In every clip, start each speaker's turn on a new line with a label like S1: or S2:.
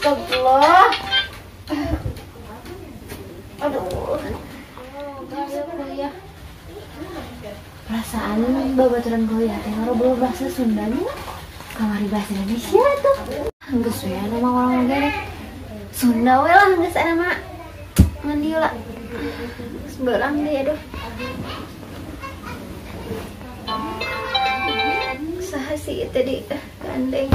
S1: Astagfirullah. Aduh. Kuliah. Perasaan babaturan kuliah teh ngobrol bahasa Sundanya. Kamari bahasa Indonesia tuh. Geus we nama orang oge. Sunda we lah geus nama. Mandi lah. Seberang deh aduh. Saha sih tadi gandeng.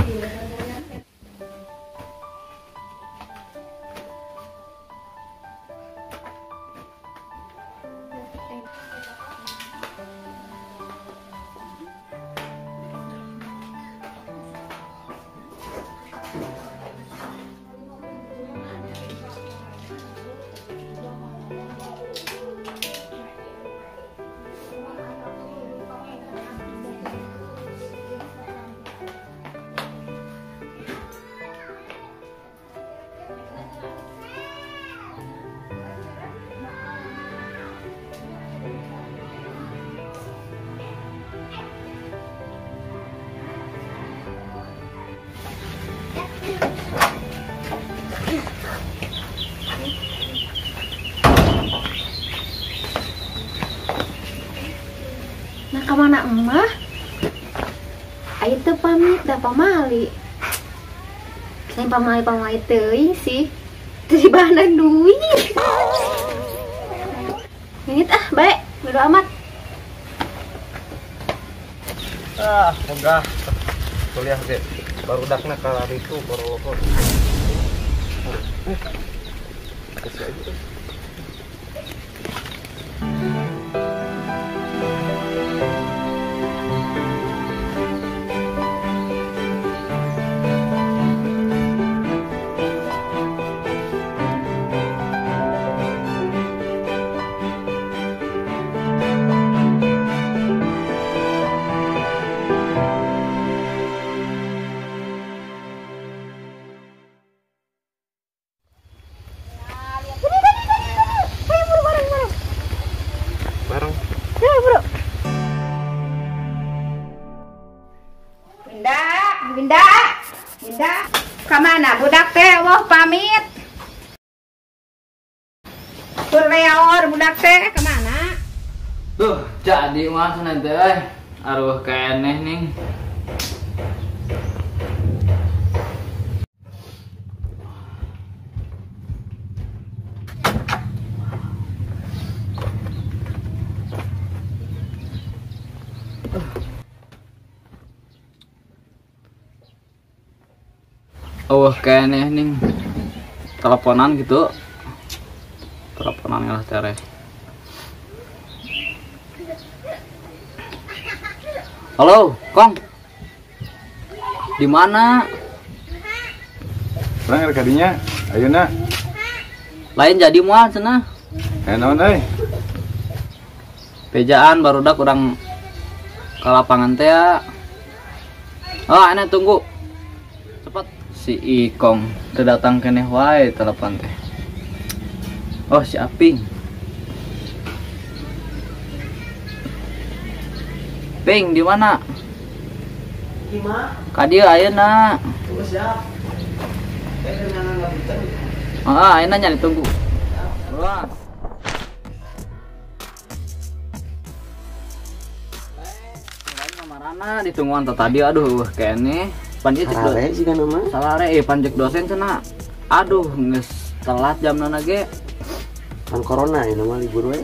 S1: Nah, kemana emak? Ayo teu pamit dah pamali. Lain pamali-pamali teuing sih. Teu dibahanan duit. Mingit ah, bae, bodo amat.
S2: Ah, ogah. Kuliah ge barudakna kalaritu borolokot. Kasih aja.
S3: Winda, Winda, kemana budak teh? Wah pamit. Turleor budak teh kemana?
S4: Tuh jadi mah nanti, aduh keneh nih. Oh, kayaknya nih teleponan gitu, teleponan lah tere. Halo, Kong, di mana?
S5: Orang kadinya, ayo nak.
S4: Lain jadi mual cenah.
S5: Naon euy?
S4: Bejaan barudak urang ke lapangan teh ya. Oh, ana tunggu. Cepat. Si Ikong teu datang keneh wae telepon teh. Oh, si Aping. Ping di mana?
S2: Di mana?
S4: Ka dieu ayeuna.
S2: Tunggu siap.
S4: Ah, ayeuna nya ditunggu. Wah. Kamarana ditungguan tadi aduh keneh. Panjek
S6: salare sih kan mah.
S4: Salare panjek dosen cenah. Aduh geus telat jamna ge.
S6: Kan corona ieu mah libur we.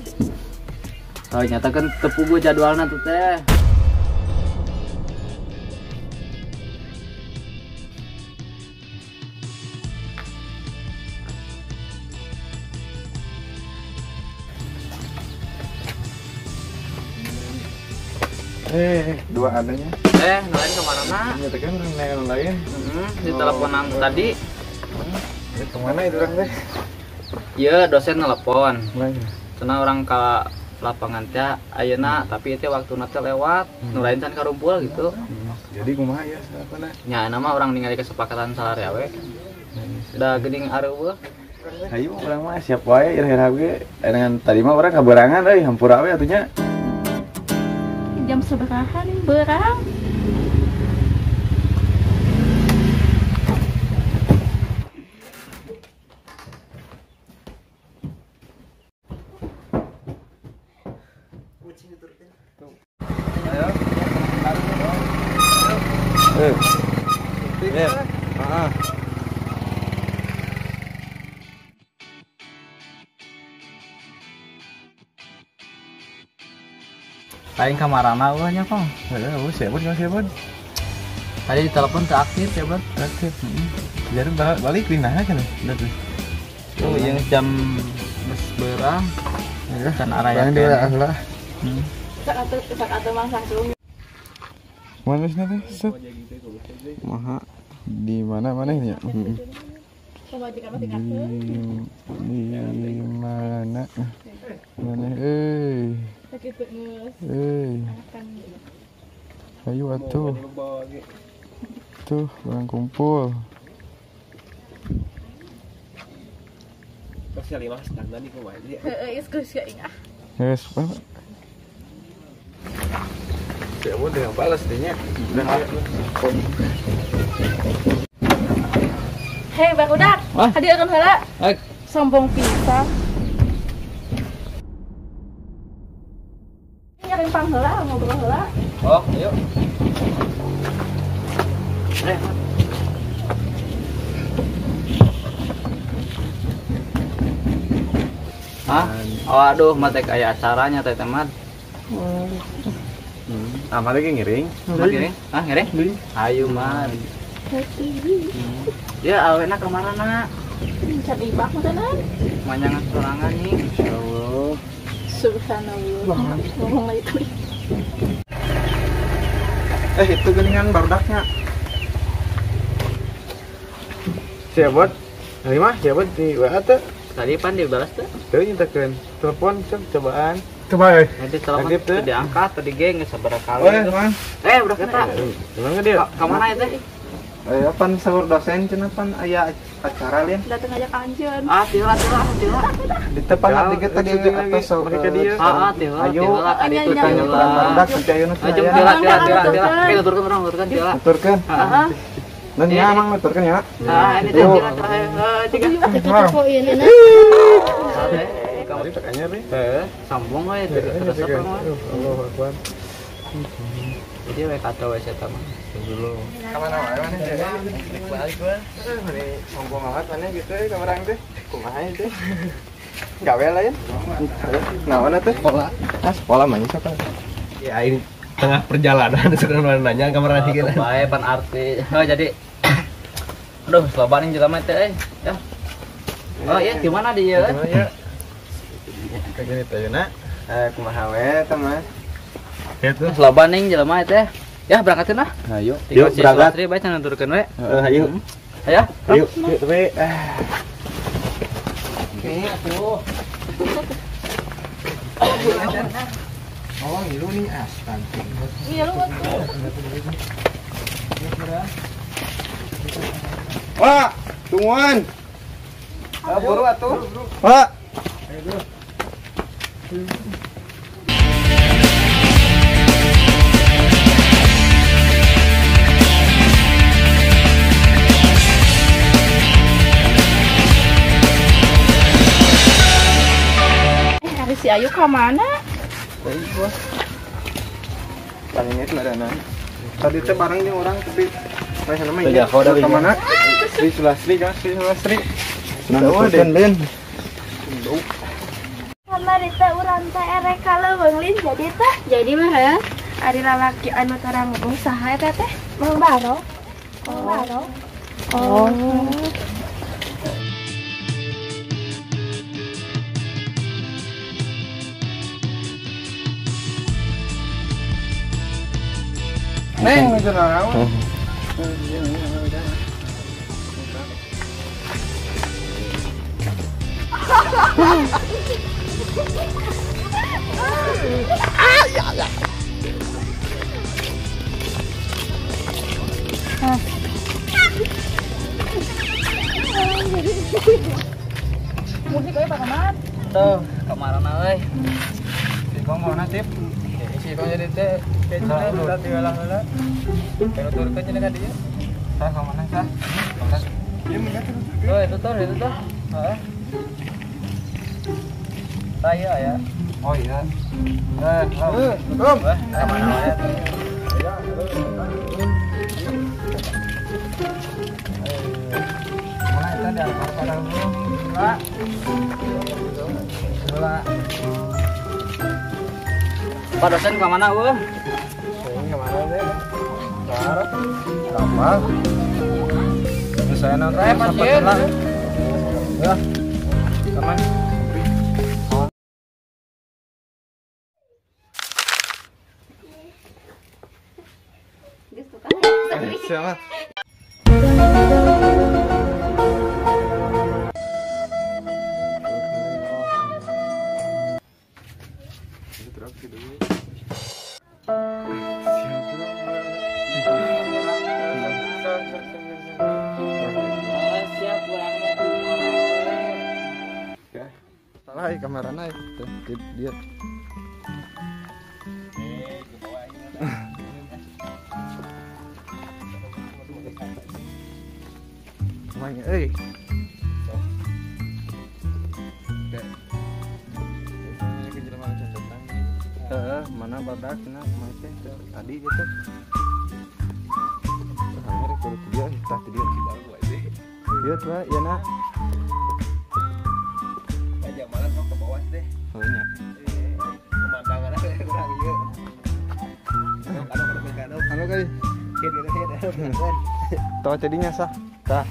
S4: Oh, nyata kan teu puguh jadwalna tuh teh.
S5: Dua adanya.
S4: Lain kemana nak?
S5: Nyata kan orang lain.
S4: Di teleponan tadi.
S5: Kemana itu orang teh?
S4: Iya, dosen nelpon. Cenah orang ke lapangan teh ayeuna, tapi itu waktu teh lewat, nu lain can karumpul gitu.
S5: Jadi kumaha ya sapana?
S4: Nya nama orang ningali kesepakatan salarea we. Da geuning areueuh.
S5: Hayu urang mah siap wae ira-ira ge. Dengan tadi mah urang kaberangan euy, hampura we atunya.
S1: Jam seberaha nih berang.
S6: sih nuturkeun.
S2: Ayo. Eh. Heeh.
S4: Lain kamarana eueuh nya, Kong.
S5: Heeh, eueuh siapa siapa?
S4: Tadi ditelepon teu aktif ya, Bang.
S5: Aktif. Heeh. Jadi balik di mana kan? Udah tuh.
S4: Oh, yang jam geus beurang. Can araya.
S5: Bang dia lah.
S7: Sak atuh Mang Samsul.
S5: Mana sih teh? Set. Maha di mana mana ini ya? Di mana? Mana euy? Euy. Ayo atuh. Tuh, barang kumpul.
S6: Terus lima sedang nih kumaha ieu.
S7: Heeh, geus geus ah.
S5: Geus, ya udah yang balas deh nya.
S7: Hei barudak, hadir kan heula. Sombong pisan. Nyari pang heula, ngobrol heula.
S4: Oh, ayo. Hah? Oh, aduh, mah teh aya acaranya teh teman.
S5: Ah, mari ge ngiring.
S4: Ngiring? Ah, ngiring? Ayo, man. Ya, awena ka marana?
S7: Can ibak mah tenan.
S4: Manyangan sorangan nih.
S5: Insyaallah.
S7: Subhanallah. Ngomong lagi tadi.
S2: Itu geningan barudaknya.
S5: Siapa? Hari mah siapa di WA teh?
S4: Tadi pan dibalas teh?
S5: Teu nyitakeun. Telepon cobaan.
S2: Coba eh.
S4: Nanti telepon teu diangkat tadi ge geus sabaraha kali.
S5: Oh, Mang.
S4: Udah kata.
S5: Emang dia?
S4: Ka mana itu?
S2: Aya pan sahur dosen cenah pan aya acara lain.
S7: Dateng ngajak anjeun.
S4: Ah, tila tila tila.
S2: Di tepan hati ge tadi atas sahur.
S4: Ah, tila.
S2: Ayo,
S4: tila
S2: tanya kurang barudak sampai ayeuna teh.
S4: Ayo tila tila tila tila. Eh, nuturkeun urang nuturkeun tila.
S2: Nuturkeun.
S4: Heeh.
S2: Dan ya emang nuturkeun ya.
S4: Ah, ini teh tila tila. Tiga.
S5: Tadi tekanya nih.
S4: Heeh, sambung we terus apa mah.
S5: Allahu Akbar.
S4: Jadi we kata we eta mah.
S5: Dulu.
S2: Ka mana wae maneh teh? Balik we. Meni sombong amat maneh gitu ka urang teh. Kumaha teh? Gawe lain. Naon teh? Sekolah. Ah, sekolah mah sok.
S6: Ya ini tengah perjalanan suka nanya ka mana sih
S4: kita. Bae pan arti. Oh, jadi aduh, loba nih jelema teh euy. Ya. Oh iya, di mana dia?
S5: Kayak gini teh na.
S2: Kumaha we teh mah.
S5: Gitu.
S4: Loba ning jelema teh. Ya berangkatin lah.
S5: Ayo. Yuk berangkat.
S4: Bae cenah nuturkeun we.
S5: Heeh, ayo.
S4: Ayo.
S5: Ayo, yuk we.
S2: Oke, atuh. Oh, ngilu nih aspan.
S7: Iya lu atuh.
S2: Wah, tungguan. Ah, buru atuh. Wah.
S5: Ayo dulu.
S7: Si Ayu ke mana?
S2: Paling itu ada Tadi teh bareng nih orang tapi mana namanya? Ke mana?
S5: Sri Sulastri kan, Sri Sulastri.
S2: Nah, Ben.
S1: Kamari teh urang teh erek ka leuweung lin jadi teh. Jadi mah ya.
S7: Ari lalaki anu tarang usaha eta teh.
S1: Mang Baro. Mang Baro.
S7: Oh.
S2: Neng, itu naon?
S7: Musik euy Pak Ahmad.
S4: Tuh, kamarana euy.
S2: Si Kong mau nasib. Si Kong jadi teh kecil udah tiwalah heula. Penuturkeun cenah ka dieu. Sah ka mana sah?
S5: Ieu mah
S4: Oh, itu tuh, itu tuh. Heeh. Saya ya.
S2: Oh iya. Assalamualaikum. Kemana wae? Mana eta di Alphard Pak.
S4: Pak dosen ke mana eueuh?
S2: Ke mana deh? Kapal. Saya nonton pasien. Ya. Kemana? Siapa? Salah kamera naik dia. Main euy. Heeh, mana badak cenah kumaha teh tadi gitu. Tah kudu dia tah dia Ieu tuh ieu na.
S6: Malam ke bawah deh.
S2: Oh iya.
S6: Pemandangan kurang ieu.
S2: Anu kali. Tau jadinya sah. Tah.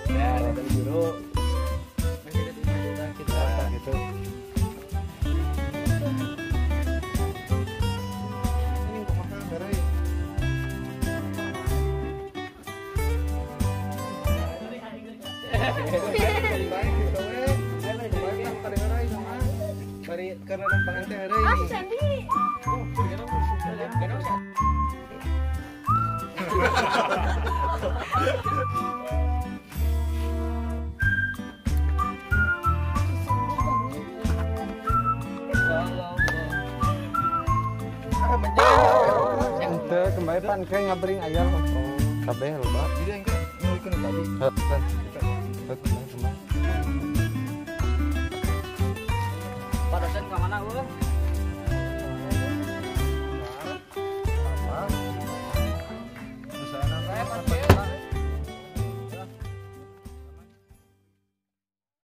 S6: Ya, dari guru.
S2: Gitu. Ini kumaha heureuy. Karena lempangan teh heureuy.
S1: Ah, Sandi.
S2: Ente kembali pan ke ngabring ayam. Kabeh loba.
S6: Jadi engke nulikeun tadi.
S2: Heeh.